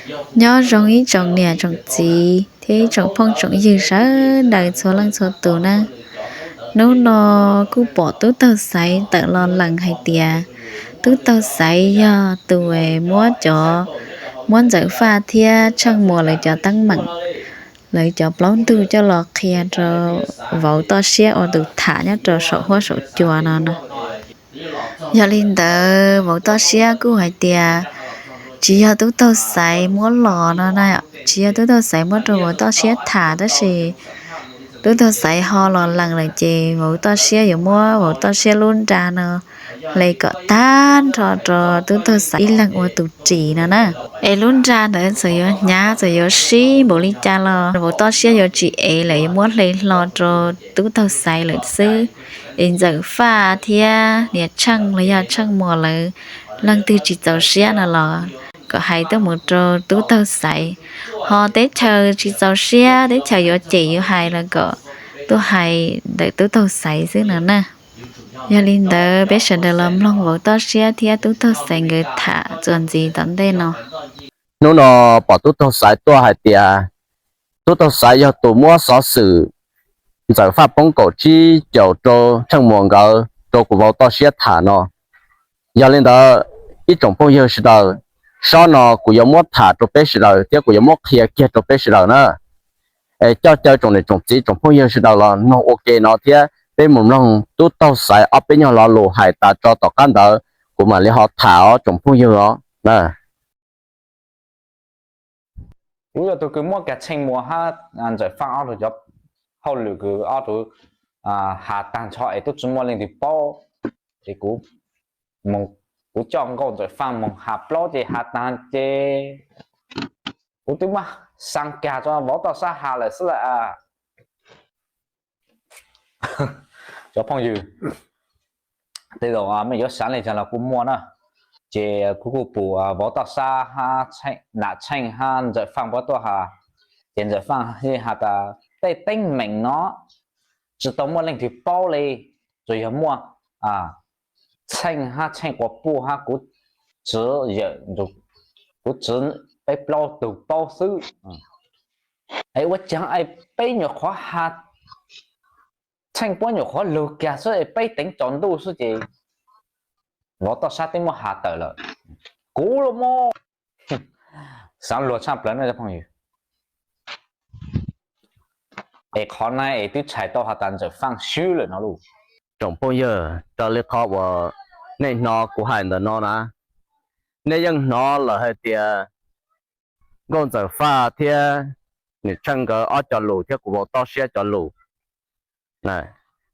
Nyob zoo ib tsoom niam tsoom txiv thiab ib tsoom phooj tsoom ywg sawv daws txhua leej txhua tus na. Hnub no kuj pom tub taug xaiv tawm los lees hais tias tub taug xaiv yog tus muab cov, muab Ntxawm Faj thiab Tsheej Muas lawv cov teeb meem, lawv cov plaub ntug coj los qhia rau vauv toj siab ua tus tham nyob rau saum huab saum cua no no. Yog li ntawd vauv toj siab kuj hais tias tsis yog tub taug xaiv muab los no na, tsis yog tub taug xaiv muab rau vauv toj siab tham, tab sis tub taug xaiv ho los lees lawm ces vauv toj siab yuav muab vauv toj siab lub nra no hle kom tag nrho rau tub taug xaiv ib leeg ua tus ris no na. Es lub nra ntawd txawm yuav hnyav txawm yuav sib npaum li cas los vauv toj siab yuav tsis ev lawm, yuav muab hle hlo rau tub taug xaiv lawm xwb. Es Ntxawm Faj thiab niam Tsheej los yog Tsheej Muas lawv leej twg tsis txaus siab no los kom hais tuaj mus rau tub taug xaiv. Ho teb chaws tsis txaus siab, teb chaws yuav cem yuav hais los kom tuaj hais ntawm tub taug xaiv xwb no na. Yog li ntawd peb sawv daws los mloog vauv toj siab thiab tub taug xaiv nkawd tham txuas ntxiv tom ntej no. Hnub no pom tub taug xaiv tuaj hais tias tub taug xaiv yog tus muab xov xwm Ntxawm Faj poob kaum tsib caum rau Tsheej Muas nkawd rau kuv vauv toj siab tham no. Yog li ntawd ib tsoom phooj ywg sawv daws, sob no kuv yuav muab tham rau peb sawv daws thiab kuv yuav muab qhia kiag rau peb sawv daws na. Es coj caw tsoom niam tsoom txiv tsoom phooj ywg sawv daws los mloog ua ke no thiab peb mus mloog tub taug xaiv ob peb nyuag lo lus hais tas tso tom qab ntawd kuv mam li ho tham os tsoom phooj ywg os na. Kuv yog tus kws muab kiag Tsheej Muas hab Ntxawm Faj ob tug cov hauj lwm kws ob tug has tag nrho es tub tsi muaj leej twg paub. Ces kuv, kuv coj Nkauj Ntxawm Faj moog has plaub ces has tag ces kuv twb muab xaa kag rua vauv toj sab has lawm xwb lawm. Cov phooj ywg, tej zaum mej yuav xaav le caag los kuj muaj na. Ces kuv kuj pum vauv toj sab hab Nam Tsheej hab Ntxawm Faj puab tuaj has, ces Ntxawm Faj yeej has tas tej teeb meem no tsi tau muaj leej twg paub li, tsuas yog muaj Tsheej hab Tsheej Quas Puj hab kuv txiv yawm, kuv txiv peb plaub tug paub xwb. Es ua caag es peb nyuam qhuav has, Tsheej puab nyuam qhuav lug kag xwb es peb teev tsaus ntuj xwb ces vauv toj sab twb muab has tawm lawm. Kuv los mas xaav luag tshaj plawg no cov phooj ywg. Es qhov na es twb tshais tau has tas Ntxawm Faj swb lawm no lauj. Tsoom phooj ywg, raws li qhov uas nej hnov kuv hais ntawm no na, nej yeej hnov lawm hais tias Nkauj Ntxawm Faj thiab Niam Tsheej nkawd ob cov lus thiab kuv vauv toj siab cov lus,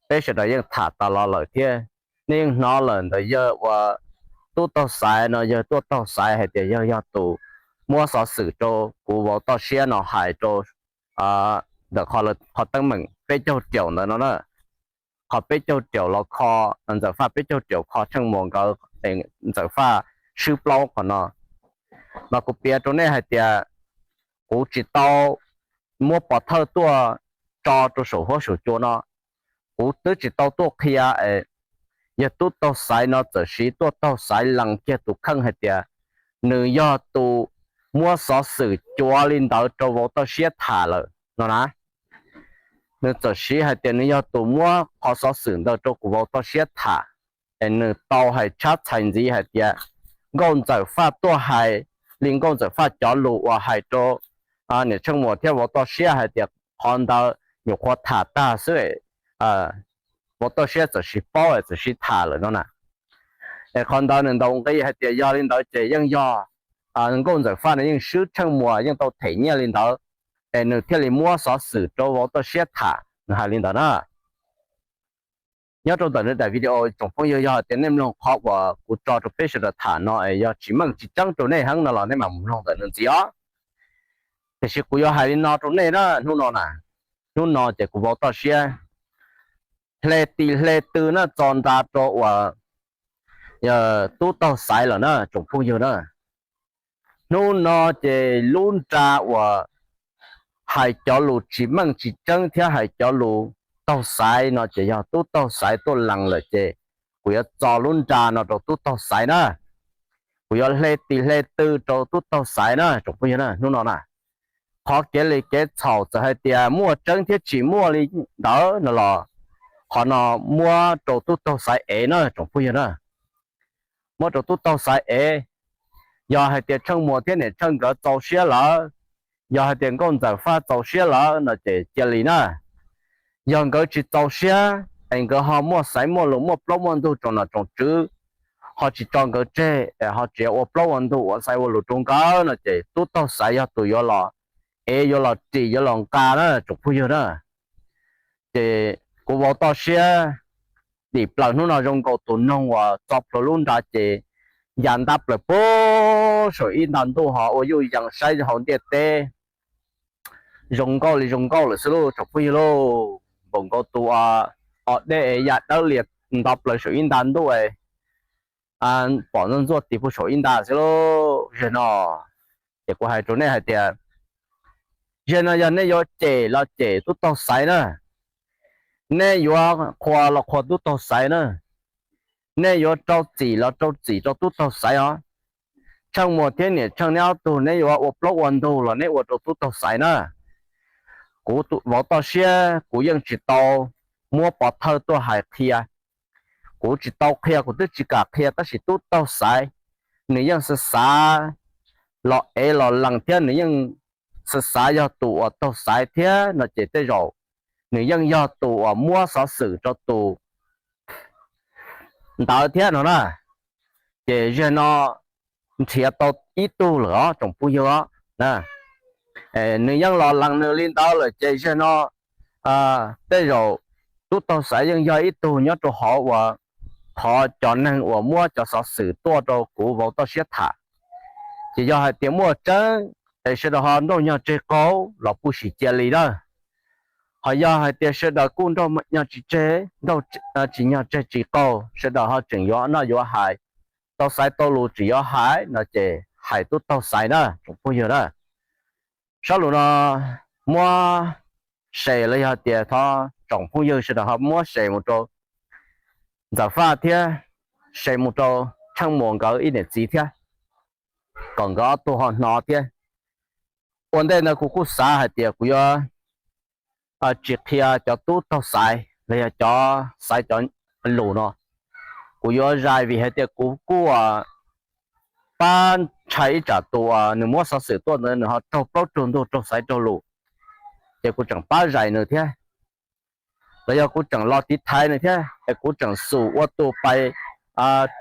peb sawv daws yeej tham tas los lawm thiab. Nej yeej hnov lawm ntawm yawg uas tub taug xaiv no, yawg tuaj taug xaiv hais tias yawg yog tus muab xov xwm rau kuv vauv toj siab no hais rau ntawm qhov teeb meem peb caug riaum ntawd no na. Qhov peb caug riaum los kho Ntxawm Faj, peb caug riaum kho Tsheej Muas nkawd, Ntxawm Faj swb plaub qhov no. Mas kuv piav rau nej hais tias kuv tsis tau muab pov thawj tuaj tso rau saum huab saum cua no. Kuv twb tsis tau tuaj qhia es yawg tub taug xaiv no txawm siv tuaj taug xaiv lees kiag tus kheej hais tias nws yog tus muab xov xwm cuav li ntawd rau vauv toj siab tham lawm no na. Nws txawm siv hais tias nws yog tus muab qhov xov xwm ntawd rau kuv vauv toj siab tham, es nws tau hais tshab txhais ntxiv hais tias Nkauj Ntxawm Faj tuaj hais li Nkauj Ntxawm Faj cov lus uas hais rau Niam Tsheej Muas thiab vauv toj siab hais tias qhov ntawd nyuam qhuav tham tag xwb, vauv toj siab txawm siv paub txawm siv tham lawm no na. Es qhov ntawd nws ntaus nqi hais tias yog li ntawd ces yeej yog Nkauj Ntxawm Faj nws yeej swb Tsheej Muas yeej tau them nyiaj li ntawd, es nws thiaj li muab xov xwm rau vauv toj siab tham, nws hais li ntawd na. Nyob rau ntawm nws daim video tsoom phooj ywg, yog hais tias nej mloog qhov uas kuv tso rau peb sawv daws tham no es yog tsis meej tsis tseeb rau nej heev no los nej mam mus mloog ntawm nws ntxiv os. Tiam sis kuv yuav hais li no rau nej na, hnub no na, hnub no ces kuv vauv toj siab hle tis hle tw na txo nra rau uas tub taug xaiv lawm na tsoom phooj ywg na. Hnub no ces lub nra uas hais cov lus tsis meej tsis tseeb thiab hais cov lus taug xaiv no ces yog tub taug xaiv tuaj lees lawm ces kuv yuav txo lub nra no rau tub taug xaiv na. kuv yuav hle tis hle tw rau tub taug xaiv na tsoom phooj ywg na. Hnub no na, qhov kev li kev txhaum txawm hais tias muaj tseeb thiab tsis muaj li ntawd no los, qhov no muab rau tub taug xaiv ev na tsoom phooj ywg na. Muab rau tub taug xaiv ev. Yog hais tias Tsheej Muas thiab niam Tsheej nkawd txaus siab lawm, yog hais tias Nkauj Ntxawm Faj txaus siab lawm no ces cia li na. Yog nkawd tsis txaus siab es nkawd ho muaj xaiv muaj lus muaj plaub muaj ntug tsoom nom tsoom tswv ho tsis tso nkawd tseg, ho tseem ua plaub ua ntug ua xaiv ua lus rau nkawd no ces tub taug xaiv yog tus yuav los ev, yuav los ris, yuav los nqa na tsoom phooj ywg na. Ces kuv vauv toj siab dim plaws hnub no zoo nkaus tus noog uas txo plhuav lub nra ces ya ntab plaws puag saum ib nta ntuj ho ua yuj yees saib hauv ntiaj teb zoo nkauj li zoo nkauj lawm xwb lauj tsoom phooj ywg lauj. Npaum nkaus tus os dej ya dawb lias nto plaws saum ib nta ntuj pom ntxuaj ntxuaj tis puag saum ib nta xwb lauj. Zaum no ces kuv hais rau nej hais tias, zaum no yog nej yuav cem los cem tub taug xaiv na, nej yuav qhuas los qhuas tub taug xaiv na, nej yuav rau txim los rau txim rau tub taug xaiv os. Tsheej Muas thiab niam Tsheej neb ob tug neb yuav ua plaub ua ntug los neb ua rau tub taug xaiv na. Kuv vauv toj siab kuv yeej tsis tau muab pov thawj tuaj hais qhia. Kuv tsis tau qhia, kuv twb tsis kam qhia tab sis tub taug xaiv nws yeej xav xav los ev los lees thiab nws yeej xav xav yog tus uas taug xaiv thiab no ces tej zaum nws yeej yog tus uas muab xov xwm rau tus ntawd thiab no na. Ces zaum no nrhiav tau ib tug lawm os tsoom phooj ywg os. Nws yeej los lees nws li ntawd lawm ces zaum no tej zaum tub taug xaiv yeej yog ib tug nyob rau hauv uas qhov cov neeg uas muab cov xov xwm tuaj rau kuv vauv toj siab tham. Ces yog hais tias muaj tseeb es sawv daws ho nrauj nyog tseg qaug los pub sim cia li na. Ho yog hais tias sawv daws kuj nrauj nyog tsis tseg, nrauj tsis nyog tseg tsis qaug, sawv daws ho tseem yuav noj yuav hais, tau xaiv tau lus tseem yuav hais no ces hais tub taug xaiv na tsoom phooj ywg na. Sab lus no muab share los yog tias thov tsoom phooj ywg sawv daws ho muab share mus rau Ntxawm Faj thiab share mus rau Tsheej Muas nkawd ib niam txiv thiab, kom nkawd ob tug ho hnov thiab. Ua ntej ntawd kuv kuj xav hais tias kuv yuav tsis qhia cov tub taug xaiv los yog cov xaiv cov lus no. Kuv yuav zais vim hais tias kuv kuj pab ntshai ib tsam tus uas nws muab xov xwm tuaj ntawd nws ho raug plaub raug ntug raug xaiv raug lus, ces kuv tseem pab zais nws thiab. Los yog kuv tseem los tiv thaiv nws thiab es kuv tseem xum ua tus pais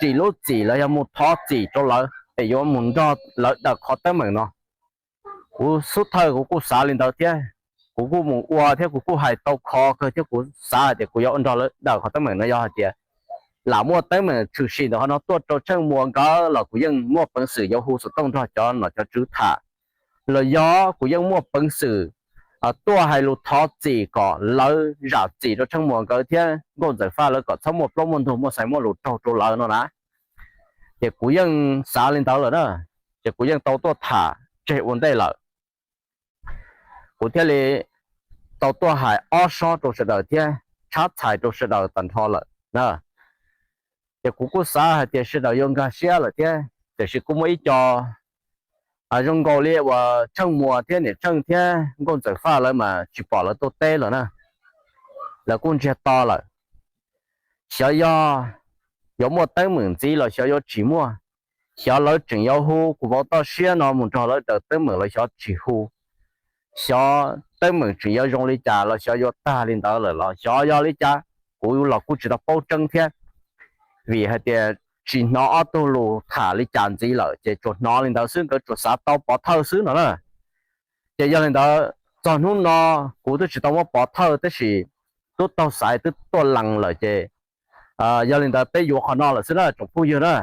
ris lub txim los yog mus thov txim rau lawv es yuav mus nrog lawv daws qhov teeb meem no. Kuv xub thawj kuv kuj xav li ntawd thiab, kuv kuj mus ua thiab kuv kuj hais tau kho kawg thiab kuv xav hais tias kuv yuav ua nrog lawv daws qhov teeb meem no. Yog hais tias lam muaj teeb meem tshwm sim ntawm qhov no tuaj rau Tsheej Muas nkawd los kuv yeej muaj peev xwm yuav hu xov tooj nrog cov nom cov tswv tham, los yog kuv yeej muaj peev xwm tuaj hais lus thov txim kom lawv zam txim rau Tsheej Muas nkawd thiab Nkauj Ntxawm Faj lawv kom txhob muaj plaub muaj ntug muaj xaiv muaj lus raug rau lawv no na. Ces kuv yeej xav li ntawd lawm na, ces kuv yeej tau tuaj tham tseg ua ntej lawm. Kuv thiaj li tau tuaj hais ob sob rau sawv daws thiab tshab txhais rau sawv daws tag nrho lawm na. Ces kuv kuj xav hais tias sawv daws yuav nkag siab lawm thiab, tiam sis kuj muaj ib co zoo nkaus li uas Tsheej Muas thiab niam Tsheej thiab Nkauj Ntxawm Faj lawv mas tsis pom lawv tuaj teb lawm na. Lawv kuj ntsiag to lawm. Xyov yog yuav muaj teeb meem ntxiv los xyov yuav tsis muaj. Xyov lawv tseem yuav hu kuv vauv toj siab no mus nrog lawv daws teeb meem los xyov tsis hu. Xyov teeb meem tseem yuav zoo li cas los xyov yuav tag li ntawd lawm los xyov yog li cas, kuv los kuj tsis tau paub tseeb thiab. Vim hais tias tsis hnov ob tug lus tham li cas ntxiv lawm ces tsuas hnov li ntawd xwb, nkawd tsuas xav tau pov thawj xwb no na. Ces yog li ntawd txog hnub no kuv twb tsis tau muab pov thawj tab sis tub taug xaiv twb tuaj lees lawm ces yog li ntawd peb yuav qhov no lawm xwb na tsoom phooj ywg na.